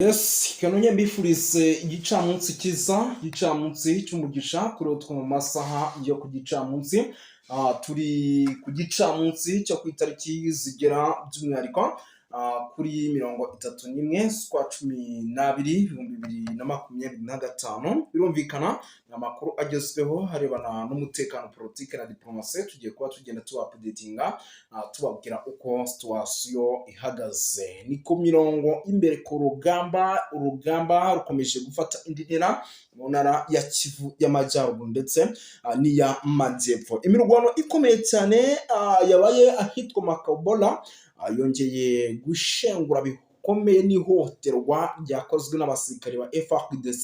Yes, kanonye mbifurize igicamunsi cyiza, igicamunsi cy'umugisha kuri utwo mu masaha yo ku gicamunsi. Turi ku gicamunsi cyo ku itariki zigera by'umwihariko kuri 31 z'ukwa 12 2025. Birumvikana ni amakuru agezweho harebana n'umutekano, politiki na diplomasi. Tugiye kuba tugenda tuba updatinga, tubabwira uko situation ihagaze. Ni ku mirongo imbere ku rugamba, urugamba rukomeje gufata indi ntera mu ntara ya Kivu y'Amajyaruguru ndetse n'iy'Amajyepfo. Imirwano ikomeye cyane yabaye ahitwa Makobola yongeye gushengura bikomeye n'ihohoterwa ryakozwe n'abasirikare ba FARDC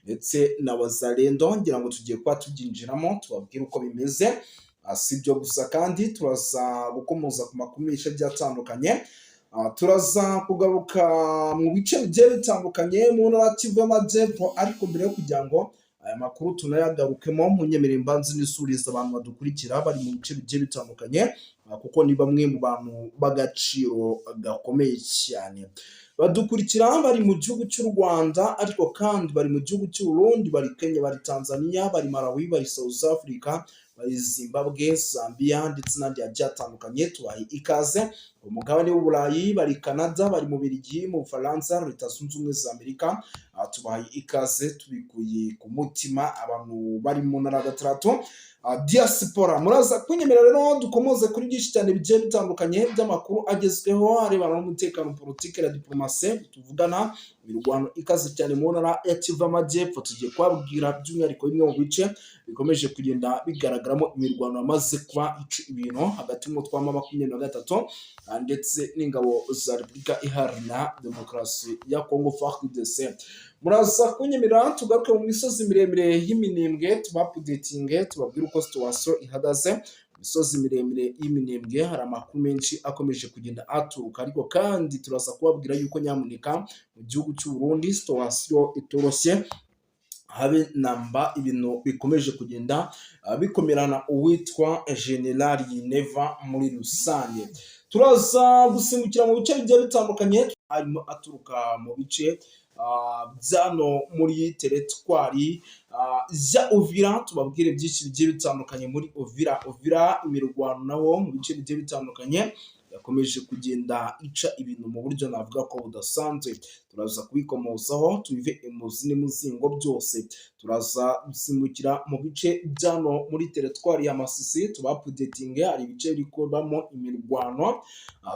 ndetse na Wazalendo. Ngira ngo tugiye kuba tubyinjiramo, tubabwire uko bimeze. Si ibyo gusa kandi, turaza gukomoza ku makuru menshi agiye atandukanye. Turaza kugaruka mu bice bigiye bitandukanye mu ntara ya Kivu y'Amajyepfo, ariko mbere yo kugira ngo aya makuru tunayagarukemo, munyemerere mbanze nisuhurize abantu badukurikira bari mu bice bigiye bitandukanye, kuko ni bamwe mu bantu b'agaciro gakomeye cyane. Badukurikira bari mu gihugu cy'u Rwanda, ariko kandi bari mu gihugu cy'u Burundi, bari Kenya, bari Tanzania, bari Malawi, bari South Africa, bari Zimbabwe, Zambia ndetse n'ahandi hagiye hatandukanye. Tubahe ikaze. Umugabane w'Uburayi, bari Canada, bari mu Bubiligi, mu Bufaransa, Leta Zunze Ubumwe za Amerika. Tubahaye ikaze tubikuye ku mutima abantu bari mu ntara ya gatandatu, diaspora. Muraza kunyemera rero dukomoze kuri byinshi cyane bigiye bitandukanye by'amakuru agezweho arebana n'umutekano, politiki na diplomasi. Tuvugana imirwano ikaze cyane mu ntara ya Kivu y'Amajyepfo. Tugiye kubabwira by'umwihariko bimwe mu bice bikomeje kugenda bigaragaramo imirwano yamaze kuba ica ibintu hagati y'umutwe wa M23 ndetse n'ingabo za Repubulika Iharanira Demokarasi ya Kongo, FARDC. Muraza kunyemerera tugaruke mu misozi miremire y'Iminembwe, tuba updatinge, tubabwire uko situation ihagaze mu misozi miremire y'Iminembwe. Hari amakuru menshi akomeje kugenda aturuka, ariko kandi turaza kubabwira yuko nyamuneka mu gihugu cy'u Burundi situation itoroshye habe namba. Ibintu bikomeje kugenda bikomerana uwitwa General Neva muri rusange. Turaza gusimbukira mu bice bigiye bitandukanye, arimo aturuka mu bice byano muri teritwari ya Uvira, tubabwire byinshi bigiye bitandukanye muri Uvira. Uvira imirwano nawo mu bice bigiye bitandukanye yakomeje kugenda ica ibintu mu buryo navuga ko budasanzwe. Turaza kubikomozaho, tubive imuzi n'umuzingo byose. Turaza gusimbukira mu bice byano muri teritwari ya Masisi, tuba updatinge. Hari ibice biri kubamo imirwano,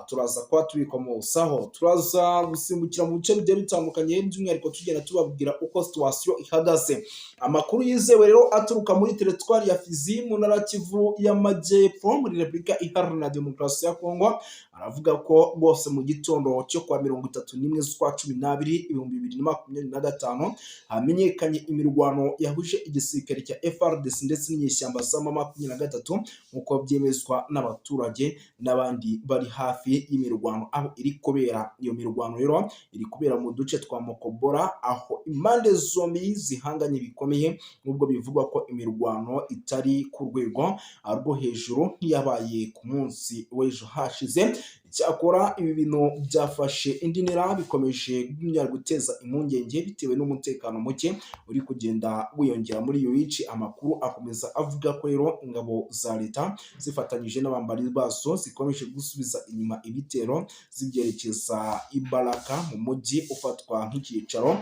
turaza kuba tubikomozaho. Turaza gusimbukira mu bice bigiye bitandukanye, by'umwihariko tugenda tubabwira uko situation ihagaze. Amakuru yizewe rero aturuka muri teritwari ya Fizi mu ntara ya Kivu y'Amajyepfo muri Repubulika Iharanira Demokarasi ya Kongo aravuga ko rwose mu gitondo cyo kwa 31 z'ukwa 12 2025 hamenyekanye imirwano yahuje igisirikare cya FARDC ndetse n'inyeshyamba za M23, nk'uko byemezwa n'abaturage n'abandi bari hafi y'imirwano aho iri kubera. Iyo mirwano rero iri kubera mu duce twa Mokobora, aho impande zombi zihanganye bikomeye, nubwo bivugwa ko imirwano itari ku rwego rwo hejuru nk'iyabaye ku munsi w'ejo hashize. Icyakora ibi bintu byafashe indi ntera, bikomeje guteza impungenge bitewe n'umutekano muke uri kugenda wiyongera muri iyo bice. Amakuru akomeza avuga ko rero ingabo za leta zifatanyije n'abambari bazo zikomeje gusubiza inyuma ibitero zibyerekeza i Baraka, mu mujyi ufatwa nk'icyicaro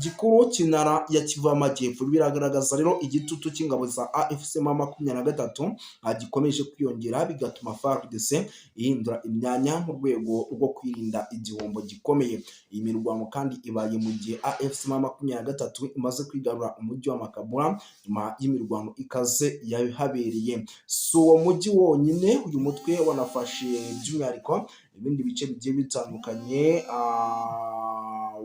gikuru cy'intara ya Kivu y'Amajyepfo. Biragaragaza rero igitutu cy'ingabo za AFC M23 gikomeje kwiyongera, bigatuma FARDC ihindura imyanya mu rwego rwo kwirinda igihombo gikomeye. Iyi mirwano kandi ibaye mu gihe AFC M23 imaze kwigarura umujyi wa Makabura nyuma y'imirwano ikaze yahabereye. Si uwo mujyi wonyine, uyu mutwe wanafashe by'umwihariko ibindi bice bigiye bitandukanye,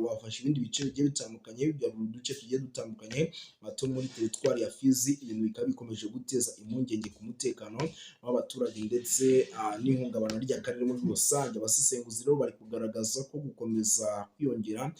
wafashe ibindi bice bigiye bitandukanye, bigarura uduce tugiye dutandukanye two muri teritwari ya Fizi. Ibintu bikaba bikomeje guteza impungenge ku mutekano w'abaturage ndetse n'ihungabana ry'akarere muri rusange. Abasesenguzi rero bari kugaragaza ko gukomeza kwiyongera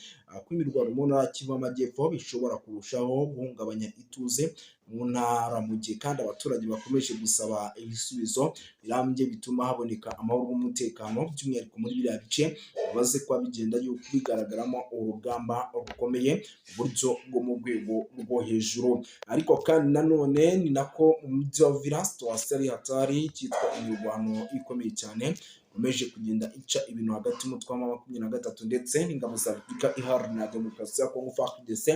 kw'imirwano mu ntara ya Kivu y'Amajyepfo bishobora kurushaho guhungabanya ituze. Mu ntara, mu gihe kandi abaturage bakomeje gusaba ibisubizo birambye bituma haboneka amahoro n'umutekano, by'umwihariko muri biriya bice bimaze kuba bigenda yuko bigaragaramo urugamba rukomeye mu buryo bwo mu rwego rwo hejuru. Ariko kandi nanone ni nako mu mujyi wa Uvira situation ari hatari, cyitwa imirwano ikomeye cyane ikomeje kugenda ica ibintu hagati y'umutwe wa M23 ndetse n'ingabo za Repubulika Iharanira Demokarasi ya Kongo, FARDC,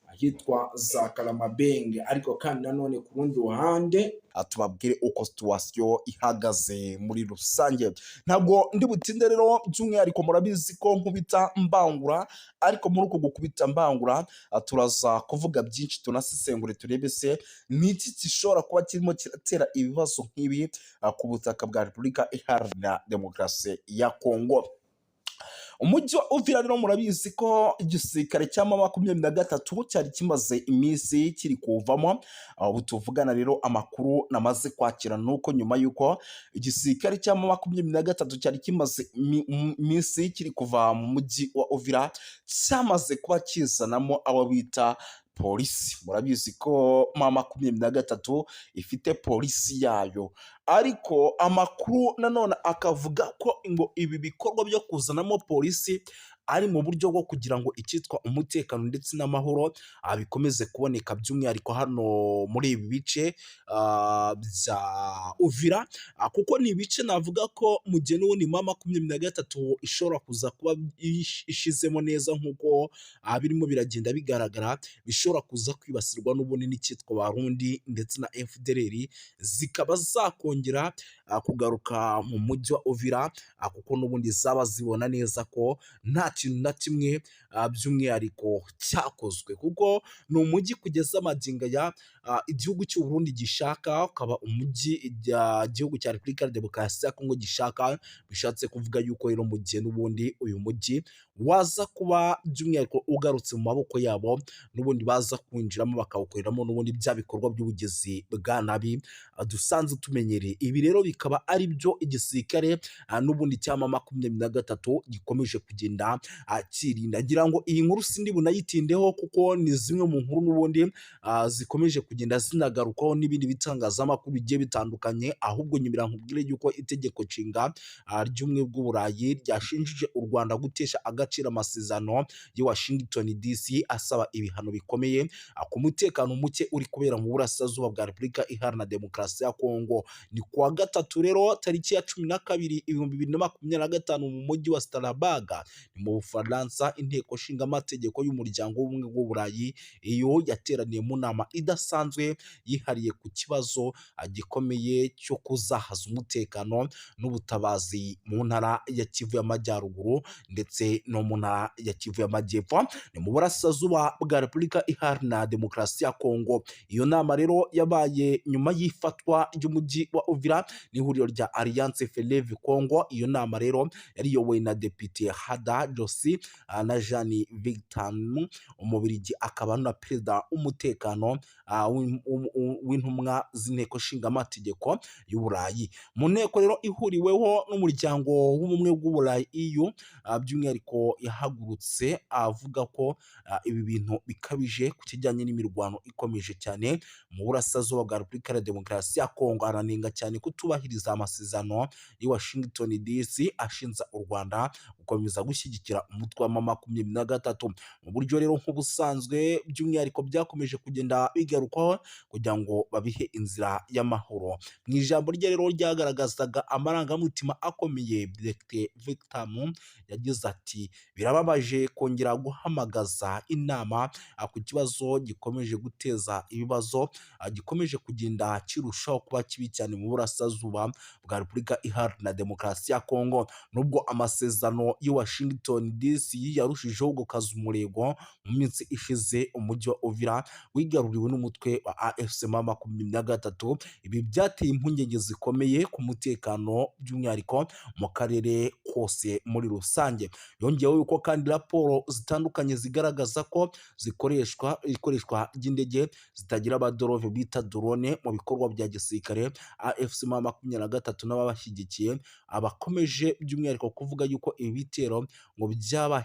ahitwa za Karamabenge. Ariko kandi nanone ku rundi ruhande tubabwire uko situation ihagaze muri rusange. Ntabwo ndi butinde rero, by'umwihariko murabizi ko nkubita mbangura, ariko muri uko gukubita mbangura turaza kuvuga byinshi, tunasesengure, turebe se ni iki gishobora kuba kirimo kiratera ibibazo nk'ibi ku butaka bwa Repubulika Iharanira Demokarasi ya Kongo. Umujyi wa Uvira rero murabizi ko igisirikare cya M23 cyari kimaze iminsi kiri kuvamo. Ubu tuvugana rero, amakuru namaze kwakira nuko nyuma y'uko igisirikare cya M23 cyari kimaze iminsi kiri kuva mu mujyi wa Uvira, cyamaze kuba kizanamo abo bita polisi. Murabizi ko M23 ifite polisi yayo, ariko amakuru nanone akavuga ko ngo ibi bikorwa byo kuzanamo polisi ari mu buryo bwo kugira ngo icyitwa umutekano ndetse n'amahoro bikomeze kuboneka, by'umwihariko hano muri ibi bice bya Uvira, kuko ni ibice navuga ko mu gihe n'ubundi M23 ishobora kuza kuba ishizemo neza nk'uko birimo biragenda bigaragara, bishobora kuza kwibasirwa n'ubundi n'icyitwa Barundi ndetse na FDLR, zikaba zakongera kugaruka mu mujyi wa Uvira, kuko n'ubundi zaba zibona neza ko nta kintu na kimwe by'umwihariko cyakozwe, kuko ni umujyi kugeza magingo aya igihugu cy'u Burundi gishaka, ukaba umujyi igihugu cya Repubulika ya Demokarasi ya Kongo gishaka. Bishatse kuvuga yuko rero mu gihe n'ubundi uyu mujyi waza kuba by'umwihariko ugarutse mu maboko yabo, n'ubundi baza kwinjiramo bakawukoreramo n'ubundi bya bikorwa by'ubugizi bwa nabi dusanzwe tumenyereye. Ibi rero bikaba ari byo igisirikare n'ubundi cya M23 gikomeje kugenda kirinda. Ngira ngo iyi nkuru sindi bunayitindeho, kuko ni zimwe mu nkuru n'ubundi zikomeje kugenda zinagarukwaho n'ibindi bitangazamakuru bigiye bitandukanye. Ahubwo nyumira nkubwire yuko itegeko nshinga ry'ubumwe bw'Uburayi ryashinjije u Rwanda gutesha agaciro amasezerano y'i Washington DC, asaba ibihano bikomeye ku mutekano muke uri kubera mu burasirazuba bwa Repubulika Iharanira Demokarasi ya Kongo. Ni kuwa gatatu rero tariki ya 12 2025 mu mujyi wa Strasbourg, ni mu Bufaransa, inteko nshingamategeko y'umuryango w'ubumwe bw'Uburayi iyo yateraniye mu nama idasanzwe yihariye ku kibazo gikomeye cyo kuzahaza umutekano n'ubutabazi mu ntara ya Kivu y'Amajyaruguru ndetse no mu ntara ya Kivu y'Amajyepfo, ni mu burasirazuba bwa Repubulika Iharanira Demokarasi ya Kongo. Iyo nama rero yabaye nyuma y'ifatwa ry'umujyi wa Uvira n'ihuriro rya Alliance Fleuve Congo. Iyo nama rero yari iyobowe na Depite Hada Josi na Jean Victor, Umubirigi akaba na perezida w'umutekano w'intumwa z'inteko nshingamategeko y'Uburayi. Mu nteko rero ihuriweho n'umuryango w'ubumwe bw'Uburayi, EU, by'umwihariko yahagurutse avuga ko ibi bintu bikabije ku kijyanye n'imirwano ikomeje cyane mu burasirazuba bwa Repubulika ya Demokarasi ya Kongo, aranenga cyane kutubahiriza amasezerano y'i Washington DC ashinja u Rwanda gukomeza gushyigikira umutwe wa M23 mu buryo rero nk'ubusanzwe, by'umwihariko byakomeje kugenda bigarukwaho kugira ngo babihe inzira y'amahoro. Mu ijambo rye rero ryagaragazaga amarangamutima akomeye, Dr Victor yagize ati: "Birababaje kongera guhamagaza inama ku kibazo gikomeje guteza ibibazo, gikomeje kugenda kirushaho kuba kibi cyane mu burasirazuba bwa Repubulika Iharanira Demokarasi ya Kongo. Nubwo amasezerano y'i Washington DC yarushijeho gukaza umurego, mu minsi ishize umujyi wa Uvira wigaruriwe n'umutwe wa AFC M23. Ibi byateye impungenge zikomeye ku mutekano, by'umwihariko mu karere kose muri rusange." Yongeyeho Yongeyeho yuko kandi raporo zitandukanye zigaragaza ko zikoreshwa ikoreshwa ry'indege zitagira abadereva bita drone mu bikorwa bya gisirikare. AFC M23 n'ababashyigikiye abakomeje by'umwihariko kuvuga yuko ibi bitero ngo byaba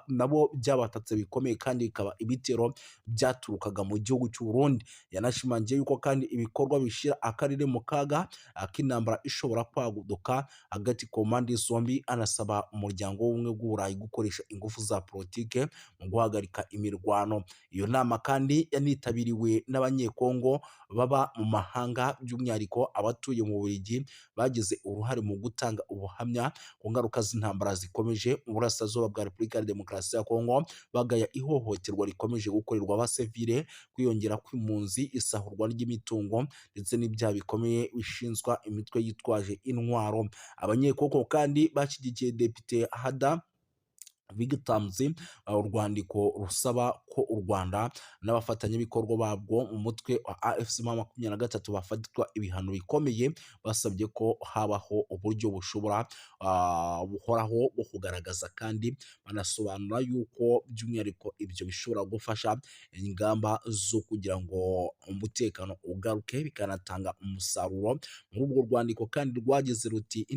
nabo byabatatse bikomeye, kandi bikaba ibitero byaturukaga mu gihugu cy'u Burundi. Yanashimangiye yuko kandi ibikorwa bishyira akarere mu kaga k'intambara ishobora kwaduka hagati ku mpande zombi, anasaba Umuryango w'Ubumwe bw'Uburayi gukoresha ingufu za politike mu guhagarika imirwano. Iyo nama kandi yanitabiriwe n'Abanyekongo baba mu mahanga, by'umwihariko abatuye mu Bubiligi, bagize uruhare mu gutanga ubuhamya ku ngaruka z'intambara zikomeje mu burasirazuba bwa Repubulika ya Demokarasi ya Kongo, bagaya ihohoterwa rikomeje gukorerwa abasivile, kwiyongera kw'impunzi, isahurwa ry'imitungo ndetse n'ibyaha bikomeye bishinzwa imitwe yitwaje intwaro. Abanyekongo kandi bashyigikiye Depite Hada Victams urwandiko rusaba ko u Rwanda n'abafatanyabikorwa babwo mu mutwe wa AFC M23 bafatirwa ibihano bikomeye. Basabye ko habaho uburyo bushobora buhoraho bwo kugaragaza, kandi banasobanura yuko by'umwihariko ibyo bishobora gufasha ingamba zo kugira ngo umutekano ugaruke, bikanatanga umusaruro. Muri urwo rwandiko kandi rwagize ruti: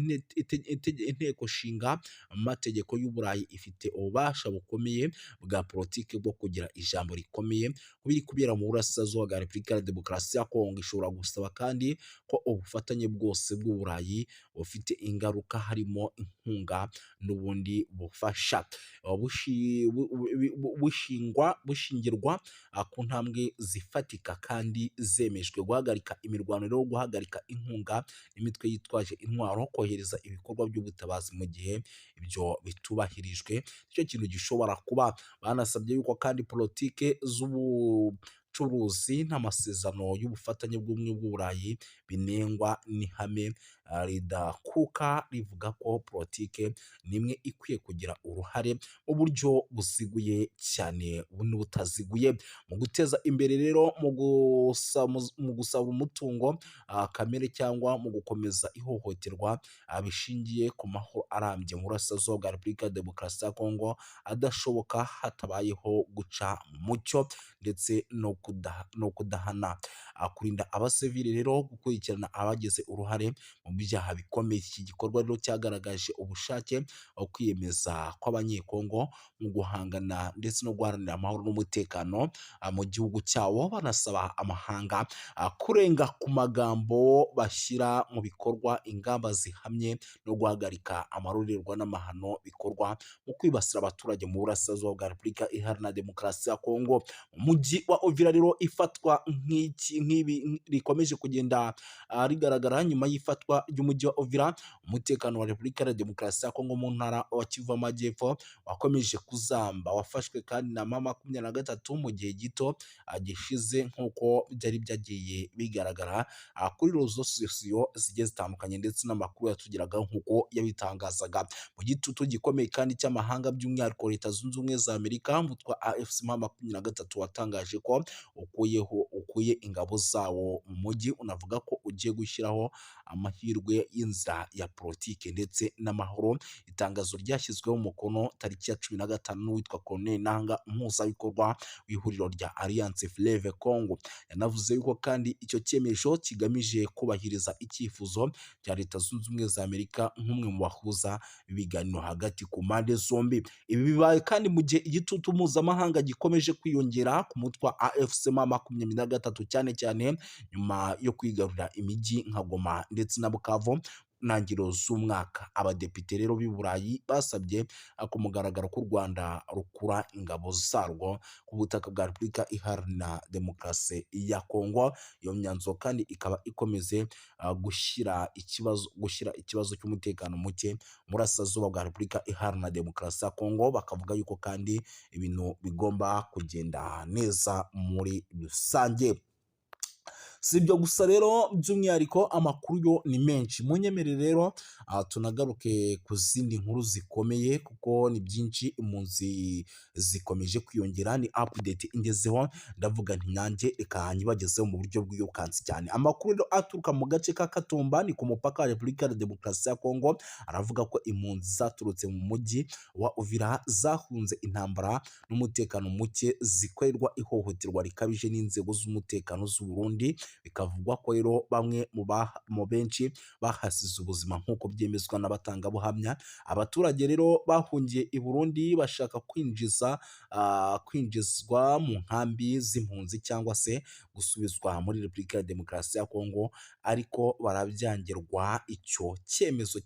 "Inteko nshinga amategeko y'Uburayi ifite ububasha bukomeye bwa politiki bwo kugira ijambo rikomeye ku biri kubera mu burasirazuba bwa Repubulika ya Demokarasi ya Kongo. Ishobora gusaba kandi ko ubufatanye bwose bw'Uburayi bufite ingaruka, harimo inkunga n'ubundi bufasha, bushingirwa ku ntambwe zifatika kandi zemejwe: guhagarika imirwano rero, guhagarika inkunga imitwe yitwaje intwaro, kohereza ibikorwa by'ubutabazi. Mu gihe ibyo bitubahirijwe, nicyo kintu gishobora kuba." Banasabye yuko kandi politike z'ubucuruzi n'amasezerano y'ubufatanye bw'Ubumwe bw'Uburayi binengwa n'ihame ridakuka rivuga ko politike nimwe ikwiye kugira uruhare mu buryo buziguye cyane n'ubutaziguye mu guteza imbere rero mu gusaba umutungo kamere cyangwa mu gukomeza ihohoterwa bishingiye ku mahoro arambye mu burasirazuba bwa Repubulika ya Demokarasi ya Kongo adashoboka hatabayeho guca mu mucyo ndetse no kudahana, kurinda abasivili rero, gukurikirana abagize uruhare mu byaha bikomeye. Iki gikorwa rero cyagaragaje ubushake, kwiyemeza kw'Abanyekongo mu guhangana ndetse no guharanira amahoro n'umutekano mu gihugu cyabo, banasaba amahanga kurenga ku magambo bashyira mu bikorwa ingamba zihamye no guhagarika amarorerwa n'amahano bikorwa mu kwibasira abaturage mu burasirazuba bwa Repubulika Iharanira Demokarasi ya Kongo. Umujyi wa Uvira rero, ifatwa nk'iki nk'ibi rikomeje kugenda rigaragara nyuma y'ifatwa ry'umujyi wa Uvira, umutekano wa Repubulika ya Demokarasi ya Kongo mu ntara wa Kivu Amajyepfo wakomeje kuzamba. Wafashwe kandi na M23 mu gihe gito gishize, nk'uko byari byagiye bigaragara kuri réseaux sociaux zigiye zitandukanye ndetse n'amakuru yatugeraga nk'uko yabitangazaga. Mu gitutu gikomeye kandi cy'amahanga, by'umwihariko Leta Zunze Ubumwe za Amerika, umutwe wa AFC M23 watangaje ko ukuye ingabo zawo mu mujyi, unavuga ko ugiye gushyiraho amahirwe y'inzira ya politiki ndetse n'amahoro. Itangazo ryashyizweho umukono tariki ya 15 n'uwitwa Corneille Nanga, umuhuzabikorwa w'ihuriro rya Alliance Fleuve Congo. Yanavuze yuko kandi icyo cyemezo kigamije kubahiriza icyifuzo cya Leta Zunze Ubumwe za Amerika nk'umwe mu bahuza ibiganiro hagati ku mpande zombi. Ibi bibaye kandi mu gihe igitutu mpuzamahanga gikomeje kwiyongera ku mutwe wa AFC M23, cyane cyane nyuma yo kwigarurira imijyi nka Goma ndetse na Bukavu ntangiriro z'umwaka. Abadepite rero b'i Burayi basabye ku mugaragaro ko u Rwanda rukura ingabo zarwo ku butaka bwa Repubulika Iharanira Demokarasi ya Kongo. Iyo myanzuro kandi ikaba ikomeze gushyira ikibazo cy'umutekano muke mu burasirazuba bwa Repubulika Iharanira Demokarasi ya Kongo, bakavuga yuko kandi ibintu bigomba kugenda neza muri rusange. Si ibyo gusa rero, by'umwihariko amakuru yo ni menshi. Munyemerere rero tunagaruke ku zindi nkuru zikomeye, kuko ni byinshi. Impunzi zikomeje kwiyongera. Ni update ingezeho, ndavuga nti nanjye reka nyibagezeho mu buryo bwirukansi cyane. Amakuru rero aturuka mu gace ka Katumba, ni ku mupaka wa Repubulika ya Demokarasi ya Kongo, aravuga ko impunzi zaturutse mu mujyi wa Uvira zahunze intambara n'umutekano muke, zikorerwa ihohoterwa rikabije n'inzego z'umutekano z'u Burundi. Bikavugwa ko rero bamwe mu benshi bahasize ubuzima, nk'uko byemezwa n'abatangabuhamya. Abaturage rero bahungiye i Burundi bashaka kwinjizwa mu nkambi z'impunzi cyangwa se gusubizwa muri Repubulika ya Demokarasi ya Kongo, ariko barabyangirwa. Icyo cyemezo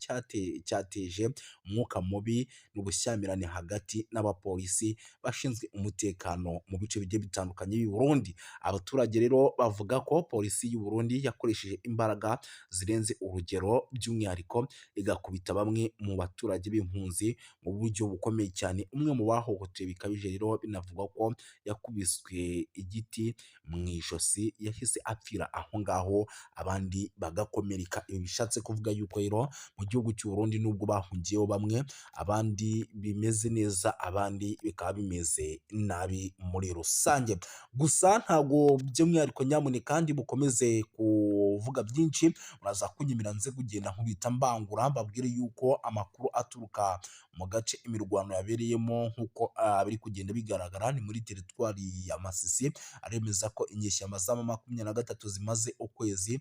cyateje umwuka mubi n'ubushyamirane hagati n'abapolisi bashinzwe umutekano mu bice bigiye bitandukanye by'u Burundi. Abaturage rero bavuga ko polisi y'u Burundi yakoresheje imbaraga zirenze urugero, by'umwihariko igakubita bamwe mu baturage b'impunzi mu buryo bukomeye cyane. Umwe mu bahohotewe bikabije rero binavugwa ko yakubiswe igiti mu ijosi, yahise apfira aho ngaho, abandi bagakomereka. Ibi bishatse kuvuga yuko rero mu gihugu cy'u Burundi, nubwo bahungiyeho bamwe, abandi bimeze neza, abandi bikaba bimeze nabi muri rusange. Gusa ntabwo by'umwihariko, nyamuneka kandi mukomeze kuvuga byinshi, muraza kunyemera nze kugenda nkubita mbangura, mbabwire yuko amakuru aturuka mu gace imirwano yabereyemo, nk'uko biri kugenda bigaragara, ni muri teritwari ya Masisi, aremeza ko inyeshyamba za 23 zimaze ukwezi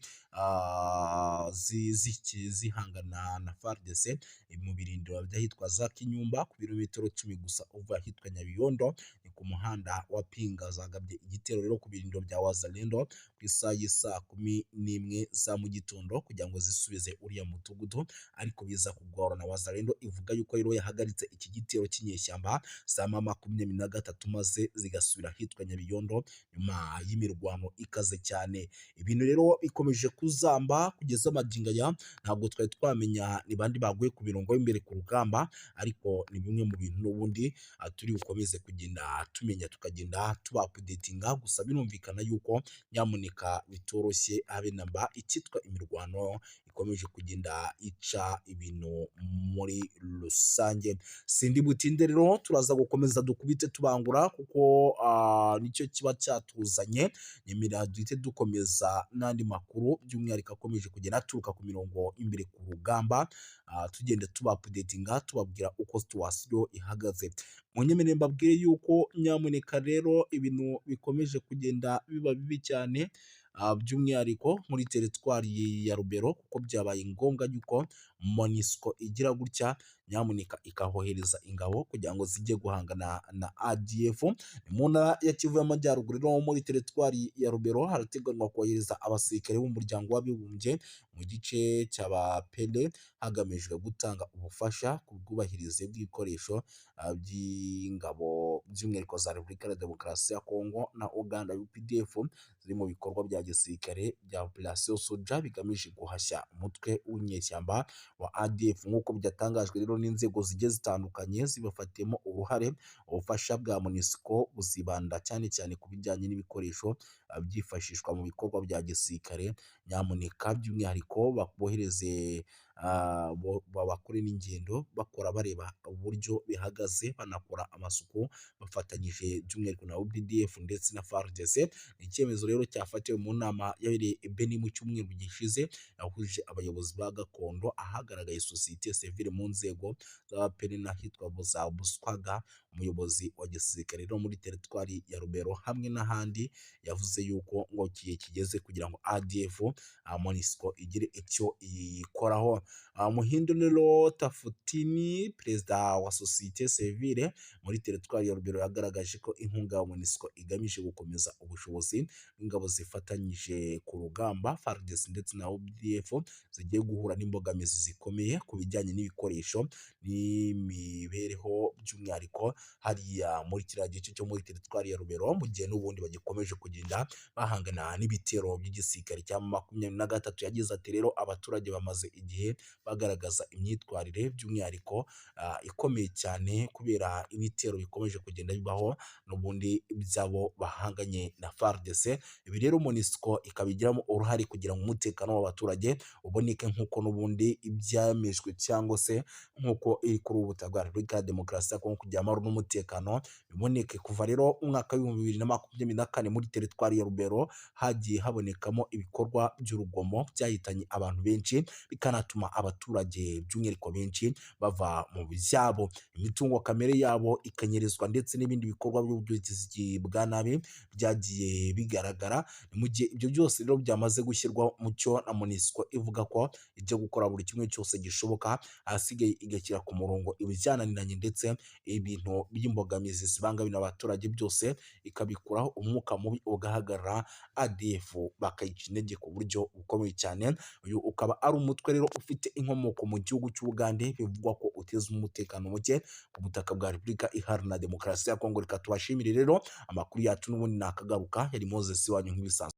zihangana na FARDC mu birindiro by'ahitwa za Kinyumba, ku birometero 10 gusa uva ahitwa Nyabiyondo, ni ku muhanda wa Pinga. Zagabye igitero rero ku birindiro bya Wazalendo ku isaha y'isaa 11 za mu gitondo kugira ngo zisubize uriya mudugudu, ariko biza kugorana. Wazalendo ivuga yuko rero yahagaritse iki gitero cy'inyeshyamba za 23, maze zigasubira ahitwa Nyabiyondo nyuma y'imirwano ikaze cyane. Ibintu rero bikomeje kuzamba kugeza magingo aya. Ntabwo twari twamenya ni bandi baguye ku mirongo y'imbere ku rugamba, ariko ni bimwe mu bintu n'ubundi turi bukomeze kugenda tumenya, tukagenda tuba updatinga. Gusa birumvikana yuko nyamuneka bitoroshye habe namba. Icyitwa imirwano ikomeje kugenda ica ibintu muri rusange. Sindi butinde rero, turaza gukomeza dukubite tubangura, kuko nicyo kiba cyatuzanye. Nyemerera duhite dukomeza n'andi makuru, by'umwihariko akomeje kugenda aturuka ku mirongo imbere ku rugamba, tugenda tuba updatinga, tubabwira uko situation ihagaze. Munyemerere mbabwire yuko nyamuneka rero ibintu bikomeje kugenda biba bibi cyane, by'umwihariko muri teritwari ya Rubero, kuko byabaye ngombwa yuko MONUSCO igira gutya nyamuneka ikahohereza ingabo kugira ngo zijye guhangana na ADF. Ni mu ntara ya Kivu y'Amajyaruguru rero, muri teritwari ya Rubero, harateganywa kohereza abasirikare b'umuryango w'abibumbye mu gice cy'Abapele, hagamijwe gutanga ubufasha ku bwubahirize bw'ibikoresho by'ingabo, by'umwihariko za Repubulika ya Demokarasi ya Kongo na Uganda UPDF, ziri mu bikorwa bya gisirikare bya Operation Soja bigamije guhashya umutwe w'inyeshyamba wa ADF, nk'uko byatangajwe rero n'inzego zigiye zitandukanye zibafatiyemo uruhare. Ubufasha bwa MONUSCO buzibanda cyane cyane ku bijyanye n'ibikoresho byifashishwa mu bikorwa bya gisirikare, nyamuneka by'umwihariko bohereze bakore n'ingendo bakora bareba uburyo bihagaze, banakora amasuku bafatanyije by'umwihariko na UPDF ndetse na FARDC. Ni icyemezo rero cyafatiwe mu nama yabereye i Beni mu cyumweru gishize, yahuje abayobozi ba gakondo, ahagaragaye sosiyete sivile mu nzego z'abapeni n'ahitwa za Buswaga. Umuyobozi wa gisirikare rero muri teritwari ya Rubero hamwe n'ahandi yavuze yuko ngo igihe kigeze kugira ngo ADF MONUSCO igire icyo iyikoraho. Muhindo rero Tafutini, perezida wa sosiyete sivile muri teritwari ya Rubero, yagaragaje ko inkunga ya MONUSCO igamije gukomeza ubushobozi bw'ingabo zifatanyije ku rugamba, FARDC ndetse na UPDF, zigiye guhura n'imbogamizi zikomeye ku bijyanye n'ibikoresho n'imibereho by'umwihariko. hariya muri kiriya gice cyo muri teritwari ya Rubero, mu gihe n'ubundi bagikomeje kugenda bahangana n'ibitero by'igisirikare cya M23. Yagize ati rero abaturage bamaze igihe bagaragaza imyitwarire by'umwihariko ikomeye cyane kubera ibitero bikomeje kugenda bibaho n'ubundi by'abo bahanganye na FARDC. Ibi rero MONUSCO ikabigiramo uruhare kugira ngo umutekano w'abaturage uboneke nk'uko n'ubundi ibyemejwe cyangwa se nk'uko iri kuri ubu butaka bwa Repubulika ya Demokarasi ya Kongo kugira amahoro n'umutekano biboneke. Kuva rero umwaka w'2024 muri teritwari ya Rubero hagiye habonekamo ibikorwa by'urugomo byahitanye abantu benshi, bikanatuma abaturage by'umwihariko benshi bava mu byabo, imitungo kamere yabo ikanyerezwa, ndetse n'ibindi bikorwa by'ubugizi bwa nabi byagiye bigaragara. Ni mu gihe ibyo byose rero byamaze gushyirwa mu cyo na MONUSCO ivuga ko ijya gukora buri kimwe cyose gishoboka, ahasigaye igashyira ku murongo ibijyananiranye ndetse ibintu by'imbogamizi zibangamira abaturage byose ikabikuraho, umwuka mubi ugahagarara, ADF bakayica intege ku buryo bukomeye cyane. Uyu ukaba ari umutwe rero ufite inkomoko mu gihugu cy'Ubugande, bivugwa ko uteza umutekano muke ku butaka bwa Repubulika Iharanira Demokarasi ya Kongo. Reka tubashimire rero, amakuru yacu n'ubundi nakagaruka. Yari Moses wanyu nk'ibisanzwe.